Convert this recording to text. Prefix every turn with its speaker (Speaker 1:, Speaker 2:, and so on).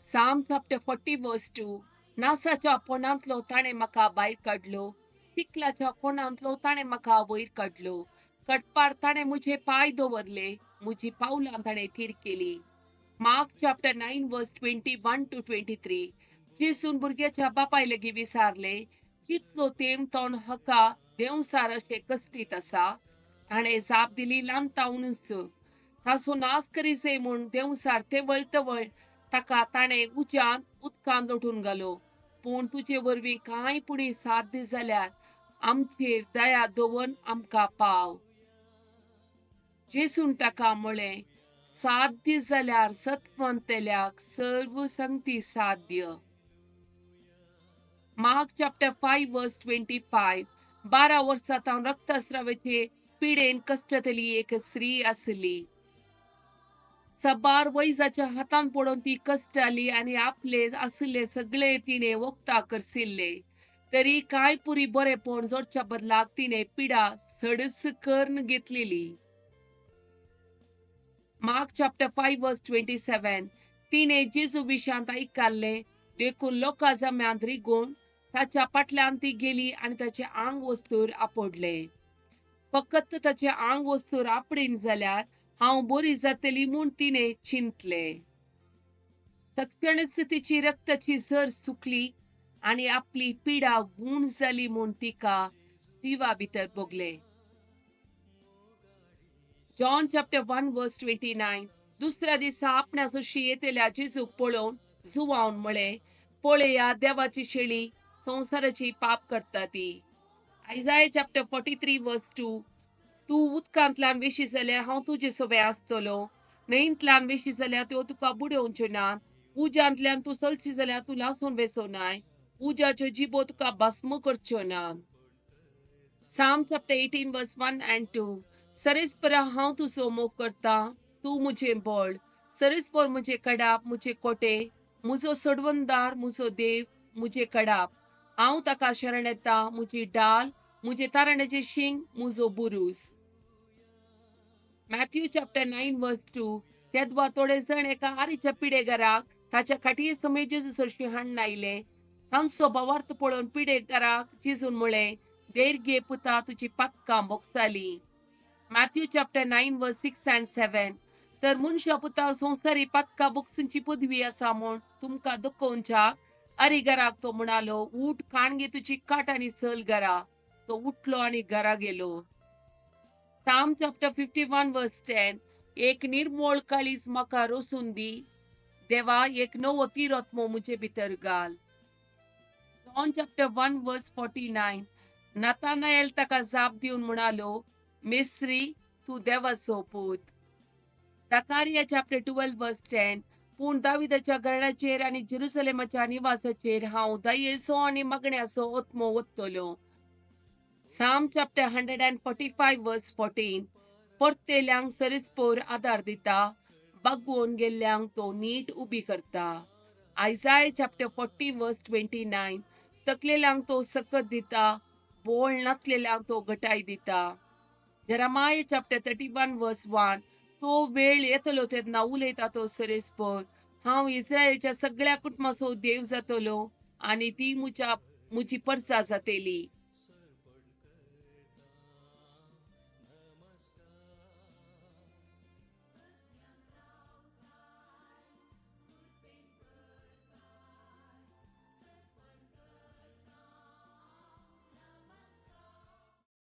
Speaker 1: Psalm chapter 40 verse 2. नासाच्या फोंडांतलो ताणें म्हाका भायर काडलो, चिखलाच्या कोणांतलो ताणें म्हाका वयर काडलो. कटपार ताणें म्हजे पांय दवरले, म्हजी पावलां ताणें थीर केली. Mark chapter 9 verse 21 to 23. जेसून भुरग्याच्या बापाय लागीं विचारले, कितलो तेंप तोन हाका देंवचार अशें कश्टीत आसा? ताणें जाप दिली, ल्हानतावनूच. ताचो नाश करीसे म्हूण देंवचार तेवळ तवळ ताका ताणें उज्यांत उदकांत लोटून घालो. पूण तुजे वरवीं कांय पुणी साध्य जाल्यार आमचेर दया दवर, आमकां पाव. जेसून ताका म्हळें, साध्य जाल्यार? सतमंतल्याक सर्व संगती साध्य. Mark chapter 5 verse 25. 12 वर्सां तावन रक्तस्रावाचे पिडेन कश्टतली एक स्त्री आसली. सबार वैजाच्या हातान पडून ती कश्टाली आनी आपले आशिल्ले सगळे तिणे वखदां खर्चिल्ले, तरी कांय पुरी बरेपण जोडच्या बदलाक तिणे पिडा सडस करून घेतलेली. Mark chapter 5 verse 27. तिणे जेजू विशयांत आयकल्लें देखून लोकां जम्यांत रिगून ताच्या फाटल्यान ती गेली आनी ताचें आंग वस्तूर आपडले. फकत ताचें आंग वस्तूर आपडीन जाल्यार हांव बरी जातली म्हूण तिणें चिंतलें. तक्षणच तिची रक्ताची झर सुकली आनी आपली पिडा गूण जाली म्हूण तिका जिवा भितर भोगलें. John chapter 1 verse 29. दुसऱ्या दिसा आपणा सरशी येतल्या जेजूक पळोवन जुवावन म्हळें, पळया, देवाची शेळी, संवसाराची पाप करता ती. Isaiah chapter 43 verse 2. तूं उदकांतल्यान वेशी जाल्यार हांव तुजे सोबे आसतलो, न्हंयंतल्यान वेशी जाल्यार त्यो तुका बुडोवच्यो ना. उज्यांतल्यान तूं चलशी जाल्यार तूं लासून वेसो नाय, उज्याच्यो जिबो तुका भस्म करच्यो ना. Psalm chapter 18 verse 1 and 2. सरेस्परा हांव तुजो मोग करता, तूं म्हजें बळ. सरेस्पर म्हजें कडाप, म्हजें कोटे, म्हजो सोडवणदार, म्हजो देव, म्हजें कडाप. हांव ताका शरण येता, म्हजी डाल, म्हजें तारणाचें शिंग, म्हजो बुरूज. Matthew chapter 9 verse 2. तेदवा थोडे जण एका आरीच्या पिडेगाराक ताच्या खाटये समेत जेजू सरशी हाडून आयले. तांचो भावार्थ पळोवन पिडेगाराक जेजून म्हळें, धैर्य घे पुता, तुजी पातकां भोगताली. Matthew chapter 9 verse 6 and 7. तर मनशा पुताक संवसारी पातकां भोगसूंची पदवी आसा म्हूण तुमकां दाखोवच्याक, अरिगराक तो म्हणालो, उठ, काण घे तुजी काट आनी चल घरा. तो उठलो आनी घरा गेलो. Psalm chapter 51 verse 10. एक निर्मोळ काळीज म्हाका रोसून दी देवा, एक नवो तिरत्मो म्हजे भितर घाल. John chapter 1 verse 49. नतानाएल ताका जाप दिवन म्हणालो, मेस्त्री, तूं देवाचो पूत. Zechariah chapter 12 verse 10. पूण दाविदाच्या घराण्याचेर आनी जेरुसलेमाच्या निवासाचेर हांव दयेचो आनी मागण्याचो आत्मो ओत्तलो. Psalm chapter 145 verse 14. परतेल्यांक सरिस्पोर आदार दिता, बागवोन गेल्ल्यांक तो नीट उबी करता. Isaiah chapter 40 verse 29. तकलेल्यांक तो सकत दिता, बोळ नातलेल्यांक तो घटाय दिता. Jeremiah chapter 31 verse 1. तो वेळ येतलो तेन्ना, उलयता तो सरेस्पोर, हांव इस्रायलच्या सगळ्या कुटुंबाचो देव जातलो आनी ती म्हज्या म्हजी परचा जातली.